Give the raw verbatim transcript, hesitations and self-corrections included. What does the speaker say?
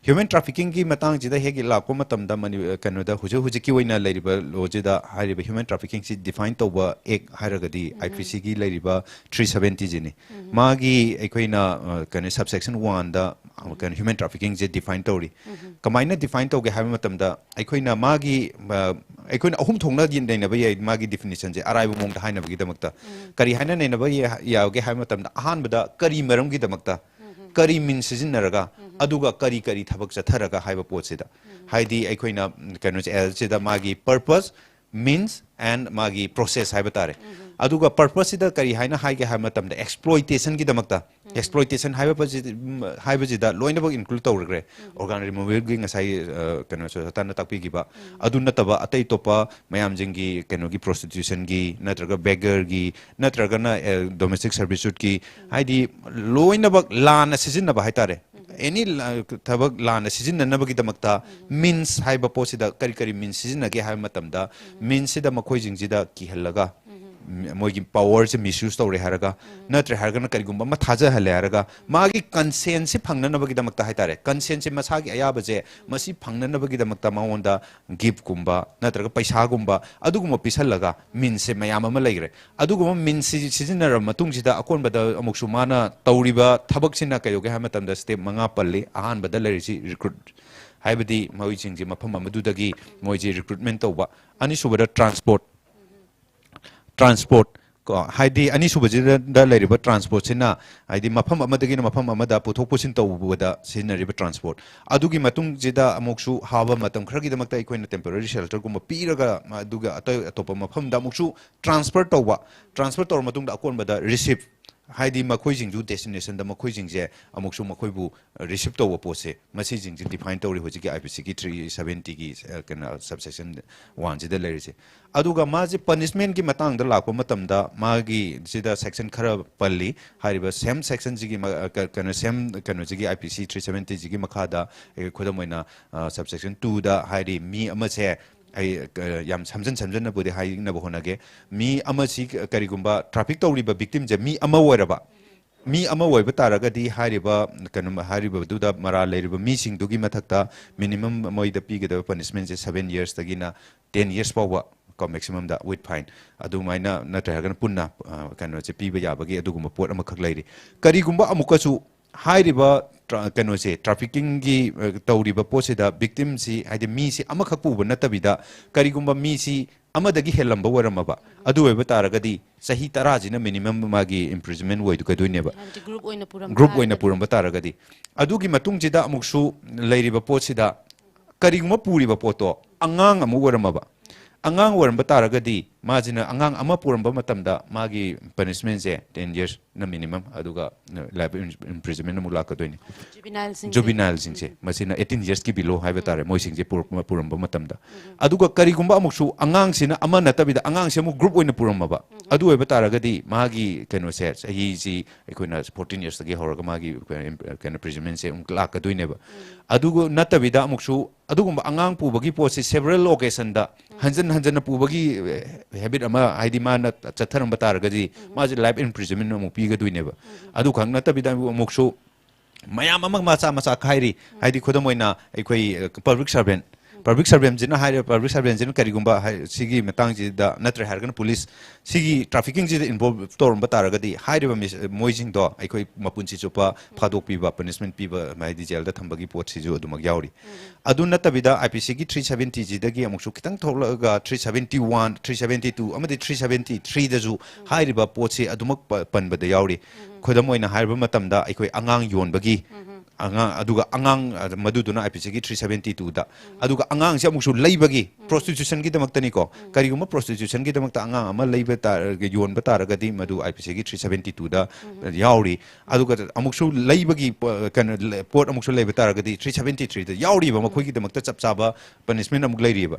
Human ꯇ꯭ꯔꯥꯐꯤꯀꯤꯡꯒꯤ ꯃꯇꯥꯡꯁꯤꯗ ꯍꯦꯛ ꯂꯥꯛꯄ ꯃꯇꯝꯗ ꯃꯅꯤ-, ꯀꯩꯅꯣꯗ ꯍꯧꯖꯤꯛ ꯍꯧꯖꯤꯛꯀꯤ ꯑꯣꯏꯅ ꯂꯩꯔꯤꯕ ꯂꯣꯁꯤꯗ ꯍꯥꯏꯔꯤꯕ ꯍ꯭ꯌꯨꯃꯦꯟ ꯇ꯭ꯔꯥꯐꯤꯀꯤꯡꯁꯤ ꯗꯤꯐꯥꯏꯟ ꯇꯧꯕ ꯑꯦꯛ ꯍꯥꯏꯔꯒꯗꯤ ꯑꯥꯏ ꯄꯤ ꯁꯤꯒꯤ ꯂꯩꯔꯤꯕ ꯊ꯭ꯔꯤ ꯁꯕꯦꯟꯇꯤꯁꯤꯅꯤ꯫ ꯃꯥꯒꯤ ꯑꯩꯈꯣꯏꯅ, ꯑ, ꯀꯩꯅꯣ, ꯁꯕꯁꯦꯛꯁꯟ ꯋꯥꯟꯗ, ꯑ, ꯀꯩꯅꯣ, ꯍ꯭ꯌꯨꯃꯦꯟ ꯇ꯭ꯔꯥꯐꯤꯀꯤꯡꯁꯦ ꯗꯤꯐꯥꯏꯟ ꯇꯧꯔꯤ꯫ ꯀꯃꯥꯏꯅ ꯗꯤꯐꯥꯏꯟ ꯇꯧꯒꯦ ꯍꯥꯏꯕ ꯃꯇꯝꯗ ꯑꯩꯈꯣꯏꯅ ꯃꯥꯒꯤ, ꯑ, ꯑꯩꯈꯣꯏꯅ ꯑꯍꯨꯝ ꯊꯣꯛꯅ ꯅꯩꯅꯕ ꯌꯥꯏ ꯃꯥꯒꯤ ꯗꯤꯐꯤꯅꯤꯁꯟꯁꯦ ꯑꯔꯥꯏꯕ ꯃꯑꯣꯡꯗ ꯍꯥꯏꯅꯕꯒꯤꯗꯃꯛꯇ꯫ ꯀꯔꯤ ꯍꯥꯏꯅ ꯅꯩꯅꯕ ꯌꯥ-, ꯌꯥꯒꯦ ꯍꯥꯏꯕ ꯃꯇꯝꯗ ꯑꯍꯥꯟꯕꯗ ꯀꯔꯤ ꯃꯔꯝꯒꯤꯗꯃꯛꯇ, ꯀꯔꯤ ꯃꯤꯟꯁ ꯁꯤꯖꯤꯟꯅꯔꯒ, ꯑꯗꯨꯒ ꯀꯔꯤ ꯀꯔꯤ ꯊꯕꯛ ꯆꯠꯊꯔꯒ ꯍꯥꯏꯕ ꯄꯣꯠꯁꯤꯗ꯫ ꯍꯥꯏꯗꯤ ꯑꯩꯈꯣꯏꯅ, ꯎꯝ, ꯀꯩꯅꯣꯁꯦ, ꯑꯦꯜꯁꯤꯗ ꯃꯥꯒꯤ purpose, means and ꯃꯥꯒꯤ process ꯍꯥꯏꯕ ꯇꯥꯔꯦ꯫ ꯑꯗꯨꯒ purposeꯁꯤꯗ ꯀꯔꯤ ꯍꯥꯏꯅ ꯍꯥꯏꯒꯦ ꯍꯥꯏꯕ ꯃꯇꯝꯗ exploitationꯒꯤꯗꯃꯛꯇ, exploitation ꯍꯥꯏꯕ ꯄꯣꯠꯁꯤ-, ꯎꯝ, ꯍꯥꯏꯕꯁꯤꯗ ꯂꯣꯏꯅꯃꯛ include ꯇꯧꯔꯒ꯭ꯔꯦ꯫ Organ removalꯒꯤ ꯉꯁꯥꯏ, ꯑ, ꯀꯩꯅꯣ ꯁꯣꯁꯇꯥꯟꯅ ꯇꯥꯛꯄꯤꯈꯤꯕ꯫ ꯑꯗꯨ ꯅꯠꯇꯕ ꯑꯇꯩ ꯑꯇꯣꯞꯄ ꯃꯌꯥꯝꯁꯤꯡꯒꯤ ꯀꯩꯅꯣꯒꯤ prostitutionꯒꯤ ꯅꯠꯇ꯭ꯔꯒ beggarꯒꯤ ꯅꯠꯇ꯭ꯔꯒꯅ, ꯑꯦ, domestic servitudeꯀꯤ, ꯍꯥꯏꯗꯤ ꯂꯣꯏꯅꯃꯛ ꯂꯥꯟꯅ ꯁꯤꯖꯤꯟꯅꯕ ꯍꯥꯏꯇꯥꯔꯦ꯫ Any ꯂꯥ-, ꯊꯕꯛ ꯂꯥꯟꯅ ꯁꯤꯖꯤꯟꯅꯅꯕꯒꯤꯗꯃꯛꯇ means ꯍꯥꯏꯕ ꯄꯣꯠꯁꯤꯗ ꯀꯔꯤ ꯀꯔꯤ means ꯁꯤꯖꯤꯟꯅꯒꯦ ꯍꯥꯏꯕ ꯃꯇꯝꯗ meansꯁꯤꯗ ꯃꯈꯣꯏꯁꯤꯡꯁꯤꯗ ꯀꯤꯍꯜꯂꯒ, ꯃ-, ꯃꯣꯏꯒꯤ powerꯁꯦ misuse ꯇꯧꯔꯦ ꯍꯥꯏꯔꯒ, ꯅꯠꯇ꯭ꯔꯦ ꯍꯥꯏꯔꯒꯅ ꯀꯔꯤꯒꯨꯝꯕ ꯑꯃ ꯊꯥꯖꯍꯜꯂꯦ ꯍꯥꯏꯔꯒ, ꯃꯥꯒꯤ consentꯁꯤ ꯐꯪꯅꯅꯕꯒꯤꯗꯃꯛꯇ ꯍꯥꯏꯇꯥꯔꯦ, consentꯁꯤ ꯃꯁꯥꯒꯤ ꯑꯌꯥꯕꯁꯦ ꯃꯁꯤ ꯐꯪꯅꯅꯕꯒꯤꯗꯃꯛꯇ ꯃꯉꯣꯟꯗ giftꯀꯨꯝꯕ ꯅꯠꯇ꯭ꯔꯒ ꯄꯩꯁꯥꯒꯨꯝꯕ ꯑꯗꯨꯒꯨꯝꯕ ꯄꯤꯁꯜꯂꯒ meansꯁꯦ ꯃꯌꯥꯝ ꯑꯃ ꯂꯩꯈ꯭ꯔꯦ꯫ ꯑꯗꯨꯒꯨꯝꯕ means ꯁꯤ ꯁꯤꯖꯤꯟꯅꯔꯕ ꯃꯇꯨꯡꯁꯤꯗ ꯑꯀꯣꯟꯕꯗ ꯑꯃꯨꯛꯁꯨ ꯃꯥꯅ ꯇꯧꯔꯤꯕ ꯊꯕꯛꯁꯤꯅ ꯀꯩꯗꯧꯒꯦ ꯍꯥꯏꯕ ꯃꯇꯝꯗ step ꯃꯉꯥ ꯄꯜꯂꯤ꯫ ꯑꯍꯥꯟꯕꯗ ꯂꯩꯔꯤꯁꯤ recruit, ꯍꯥꯏꯕꯗꯤ ꯃꯣꯏꯁꯤꯡꯁꯤ ꯃꯐꯝ ꯑꯃꯗꯨꯗꯒꯤ ꯃꯣꯏꯁꯤ recruitment ꯇꯧꯕ꯫ ꯑꯅꯤꯁꯨꯕꯗ transport, transport ꯀꯣ, ꯍꯥꯏꯗꯤ ꯑꯅꯤꯁꯨꯕꯁꯤꯗ ꯂꯩꯔꯤꯕ transportꯁꯤꯅ ꯍꯥꯏꯗꯤ ꯃꯐꯝ ꯑꯃꯗꯒꯤꯅ ꯃꯐꯝ ꯑꯃꯗ ꯄꯨꯊꯣꯛ ꯄꯨꯁꯤꯟ ꯇꯧꯕꯗ ꯁꯤꯖꯤꯟꯅꯔꯤꯕ transport꯫ ꯑꯗꯨꯒꯤ ꯃꯇꯨꯡꯁꯤꯗ ꯑꯃꯨꯛꯁꯨ ꯍꯥꯕ ꯃꯇꯝ ꯈꯔꯒꯤꯗꯃꯛꯇ ꯑꯩꯈꯣꯏꯅ temporary shelterꯒꯨꯝꯕ ꯄꯤꯔꯒ, ꯑꯗꯨꯒ ꯑꯇꯩ ꯑꯇꯣꯞꯄ ꯃꯐꯝꯗ ꯑꯃꯨꯛꯁꯨ transfer ꯇꯧꯕ꯫ Transfer ꯇꯧꯔ ꯃꯇꯨꯡꯗ ꯑꯀꯣꯟꯕꯗ receive, ꯍꯥꯏꯗꯤ ꯃꯈꯣꯏꯁꯤꯡꯁꯨ destinationꯗ ꯃꯈꯣꯏꯁꯤꯡꯁꯦ ꯑꯃꯨꯛꯁꯨ ꯃꯈꯣꯏꯕꯨ receive ꯇꯧꯕ ꯄꯣꯠꯁꯦ, ꯃꯁꯤꯁꯤꯡꯁꯦ define ꯇꯧꯔꯤ ꯍꯧꯖꯤꯛꯀꯤ IPCꯒꯤ three seventyꯒꯤ, ꯑ, ꯀꯩꯅꯣ, subsection oneꯁꯤꯗ ꯂꯩꯔꯤꯁꯦ꯫ ꯑꯗꯨꯒ ꯃꯥꯁꯦ punishmentꯀꯤ ꯃꯇꯥꯡꯗ ꯂꯥꯛꯄ ꯃꯇꯝꯗ ꯃꯥꯒꯤ ꯁꯤꯗ section ꯈꯔ ꯄꯜꯂꯤ꯫ ꯍꯥꯏꯔꯤꯕ same sectionꯁꯤꯒꯤ ꯃ-, ꯑ, ꯀ-, ꯀꯩꯅꯣ, same ꯀꯩꯅꯣꯁꯤꯒꯤ IPC three seventyꯁꯤꯒꯤ ꯃꯈꯥꯗ ꯑꯩꯈꯣꯏ ꯈꯨꯗꯝ ꯑꯣꯏꯅ, ꯑ, subsection twoꯗ ꯍꯥꯏꯔꯤ ꯃꯤ ꯑꯃꯁꯦ ꯑꯩ, ꯑ, ꯌꯥꯝ ꯁꯝꯖꯟ ꯁꯝꯖꯟꯅꯕꯨꯗꯤ ꯍꯥꯏꯅꯕ ꯍꯣꯠꯅꯒꯦ꯫ ꯃꯤ ꯑꯃꯁꯤ ꯀꯔꯤꯒꯨꯝꯕ traffic ꯇꯧꯔꯤꯕ victimꯁꯦ ꯃꯤ ꯑꯃ ꯑꯣꯏꯔꯕ, ꯃꯤ ꯑꯃ ꯑꯣꯏꯕ ꯇꯥꯔꯒꯗꯤ ꯍꯥꯏꯔꯤꯕ, ꯀꯩꯅꯣ, ꯍꯥꯏꯔꯤꯕꯗꯨꯗ ꯃꯔꯥꯜ ꯂꯩꯔꯤꯕ ꯃꯤꯁꯤꯡꯗꯨꯒꯤ ꯃꯊꯛꯇ minimum ꯃꯣꯏꯗ ꯄꯤꯒꯗꯕ punishment ꯁꯦ seven years ꯇꯒꯤꯅ ten years ꯐꯥꯎꯕ ꯀꯣ, maximum ꯗ with fine, ꯑꯗꯨꯃꯥꯏꯅ ꯅꯠꯇ꯭ꯔꯒꯅ ꯄꯨꯟꯅ, ꯑ, ꯀꯩꯅꯣꯁꯦ ꯄꯤꯕ ꯌꯥꯕꯒꯤ ꯑꯗꯨꯒꯨꯝꯕ ꯄꯣꯠ ꯑꯃꯈꯛ ꯂꯩꯔꯤ꯫ ꯀꯔꯤꯒꯨꯝꯕ ꯑꯃꯨꯛꯀꯁꯨ ꯍꯥꯏꯔꯤꯕ tra-, ꯀꯩꯅꯣꯁꯦ, trafficking ꯒꯤ, ꯑ, ꯇꯧꯔꯤꯕ ꯄꯣꯠꯁꯤꯗ victim ꯁꯤ, ꯍꯥꯏꯗꯤ ꯃꯤꯁꯤ ꯑꯃꯈꯛ ꯄꯨꯕ ꯅꯠꯇꯕꯤꯗ, ꯀꯔꯤꯒꯨꯝꯕ ꯃꯤꯁꯤ ꯑꯃꯗꯒꯤ ꯍꯦꯜꯂꯝꯕ ꯑꯣꯏꯔꯝꯃꯕ, ꯑꯗꯨ ꯑꯣꯏꯕ ꯇꯥꯔꯒꯗꯤ ꯆꯍꯤ ꯇꯔꯥꯁꯤꯅ minimum ꯃꯥꯒꯤ imprisonment ꯑꯣꯏꯒꯗꯣꯏꯅꯦꯕ꯫ ꯍꯥꯏꯕꯗꯤ group ꯑꯣꯏꯅ ꯄꯨꯔꯝꯕ group ꯑꯣꯏꯅ ꯇꯥꯔꯒꯗꯤ꯫ ꯄꯨꯔꯝꯕ ꯇꯥꯔꯒꯗꯤ꯫ ꯑꯗꯨꯒꯤ ꯃꯇꯨꯡꯁꯤꯗ ꯑꯃꯨꯛꯁꯨ ꯂꯩꯔꯤꯕ ꯄꯣꯠꯁꯤꯗ ꯀꯔꯤꯒꯨꯝꯕ ꯄꯨꯔꯤꯕ ꯄꯣꯠꯇꯣ ꯑꯉꯥꯡ ꯑꯃ ꯑꯣꯏꯔꯝꯃꯕ, ꯑꯉꯥꯡ ꯑꯣꯏꯔꯝꯕ ꯇꯥꯔꯒꯗꯤ ꯃꯥꯁꯤꯅ, ꯑꯉꯥꯡ ꯑꯃ ꯄꯨꯔꯝꯕ ꯃꯇꯝꯗ ꯃꯥꯒꯤ punishment ꯁꯦ ten years ꯅ minimum, ꯑꯗꯨꯒ life imprisonment ꯑꯃꯨꯛ ꯂꯥꯛꯀꯗꯣꯏꯅꯤ꯫ Juvenile ꯁꯤꯡꯁꯦ꯫ Juvenile ꯁꯤꯡꯁꯦ, ꯃꯁꯤꯅ eighteen years ꯀꯤ below ꯍꯥꯏꯕ ꯇꯥꯔꯦ, ꯃꯣꯏꯁꯤꯡꯁꯦ ꯄꯨꯔꯛꯄ, ꯄꯨꯔꯝꯕ ꯃꯇꯝꯗ꯫ ꯑꯗꯨꯒ ꯀꯔꯤꯒꯨꯝꯕ ꯑꯃꯨꯛꯁꯨ ꯑꯉꯥꯡꯁꯤꯅ ꯑꯃ ꯅꯠꯇꯕꯤꯗ ꯑꯉꯥꯡꯁꯤ ꯑꯃꯨꯛ group ꯑꯣꯏꯅ ꯄꯨꯔꯝꯃꯕ, ꯑꯗꯨ ꯑꯣꯏꯕ ꯇꯥꯔꯒꯗꯤ ꯃꯥꯒꯤ ꯀꯩꯅꯣꯁꯦ, ꯆꯍꯤꯁꯤ ꯑꯩꯈꯣꯏꯅ fourteen years ꯇꯒꯤ ꯍꯧꯔꯒ ꯃꯥꯒꯤ ꯀꯩꯅꯣ, imprisonment ꯁꯦ ꯑꯃꯨꯛ ꯂꯥꯛꯀꯗꯣꯏꯅꯦꯕ꯫ ꯑꯗꯨꯒ ꯅꯠꯇꯕꯤꯗ ꯑꯃꯨꯛꯁꯨ ꯑꯗꯨꯒꯨꯝꯕ ꯑꯉꯥꯡ ꯄꯨꯕꯒꯤ ꯄꯣꯠꯁꯤ several occasion ꯗ ꯍꯟꯖꯟ ꯍꯟꯖꯟꯅ ꯄꯨꯕꯒꯤ habit ꯑꯃ, ꯍꯥꯏꯗꯤ ꯃꯥꯅ ꯆꯠꯊꯔꯝꯕ ꯇꯥꯔꯒꯗꯤ ꯃꯥꯁꯦ life imprisonment ꯑꯃꯨꯛ ꯄꯤꯒꯗꯣꯏꯅꯦꯕ꯫ ꯑꯗꯨꯈꯛ ꯅꯠꯇꯕꯤꯗ ꯑꯃꯨꯛꯁꯨ ꯃꯌꯥꯝ ꯑꯃ ꯃꯆꯥ ꯃꯆꯥ ꯈꯥꯏꯔꯤ꯫ ꯍꯥꯏꯗꯤ ꯈꯨꯗꯝ ꯑꯣꯏꯅ ꯑꯩꯈꯣꯏ, ꯑ, public servant, public servant ꯁꯤꯅ ꯍꯥꯏꯔꯤꯕ, public servant ꯁꯤꯅ ꯀꯔꯤꯒꯨꯝꯕ ꯍꯥꯏ-, ꯁꯤꯒꯤ ꯃꯇꯥꯡꯁꯤꯗ ꯅꯠꯇ꯭ꯔꯦ ꯍꯥꯏꯔꯒꯅ police, ꯁꯤꯒꯤ trafficking ꯁꯤꯗ involve ꯇꯧꯔꯝꯕ ꯇꯥꯔꯒꯗꯤ ꯍꯥꯏꯔꯤꯕ ꯃꯤꯁ-, ꯃꯣꯏꯁꯤꯡꯗꯣ ꯑꯩꯈꯣꯏ ꯃꯄꯨꯟꯁꯤ ꯆꯨꯞꯄ ꯐꯥꯗꯣꯛꯄꯤꯕ, punishment ꯄꯤꯕ, ꯍꯥꯏꯗꯤ ꯖꯦꯜꯗ ꯊꯝꯕꯒꯤ ꯄꯣꯠꯁꯤꯁꯨ ꯑꯗꯨꯃꯛ ꯌꯥꯎꯔꯤ꯫ ꯑꯗꯨ ꯅꯠꯇꯕꯤꯗ I P C ꯒꯤ three seventy ꯁꯤꯗꯒꯤ ꯑꯃꯨꯛꯁꯨ ꯈꯤꯇꯪ ꯊꯣꯛꯂꯛꯑꯒ three seventy one, three seventy two ꯑꯃꯗꯤ three seventy three ꯗꯁꯨ ꯍꯥꯏꯔꯤꯕ ꯄꯣꯠꯁꯤ ꯑꯗꯨꯃꯛ ꯄ-, ꯄꯟꯕꯗ ꯌꯥꯎꯔꯤ꯫ ꯈꯨꯗꯝ ꯑꯣꯏꯅ ꯍꯥꯏꯔꯕ ꯃꯇꯝꯗ ꯑꯩꯈꯣꯏ ꯑꯉꯥꯡ ꯌꯣꯟꯕꯒꯤ, ꯑꯉꯥꯡ, ꯑꯗꯨꯒ ꯑꯉꯥꯡ, ꯑ, ꯃꯗꯨꯗꯨꯅ I P C ꯒꯤ three seventy two ꯗ, ꯑꯗꯨꯒ ꯑꯉꯥꯡꯁꯦ ꯑꯃꯨꯛꯁꯨ ꯂꯩꯕꯒꯤ, prostitution ꯒꯤꯗꯃꯛꯇꯅꯤꯀꯣ, ꯀꯔꯤꯒꯨꯝꯕ prostitution ꯒꯤꯗꯃꯛꯇ ꯑꯉꯥꯡ ꯑꯃ ꯂꯩꯕ ꯇꯥ-, ꯌꯣꯟꯕ ꯇꯥꯔꯒꯗꯤ ꯃꯗꯨ I P C ꯒꯤ three seventy two ꯗ ꯌꯥꯎꯔꯤ꯫ ꯑꯗꯨꯒ ꯑꯃꯨꯛꯁꯨ ꯂꯩꯕꯒꯤ ꯄ-, ꯀꯩꯅꯣ, ꯂ-, ꯄꯣꯠ ꯑꯃꯨꯛꯁꯨ ꯂꯩꯕ ꯇꯥꯔꯒꯗꯤ three seventy three ꯗ ꯌꯥꯎꯔꯤꯕ, ꯃꯈꯣꯏꯒꯤꯗꯃꯛꯇ ꯆꯞ ꯆꯥꯕ punishment ꯑꯃꯨꯛ ꯂꯩꯔꯤꯕ꯫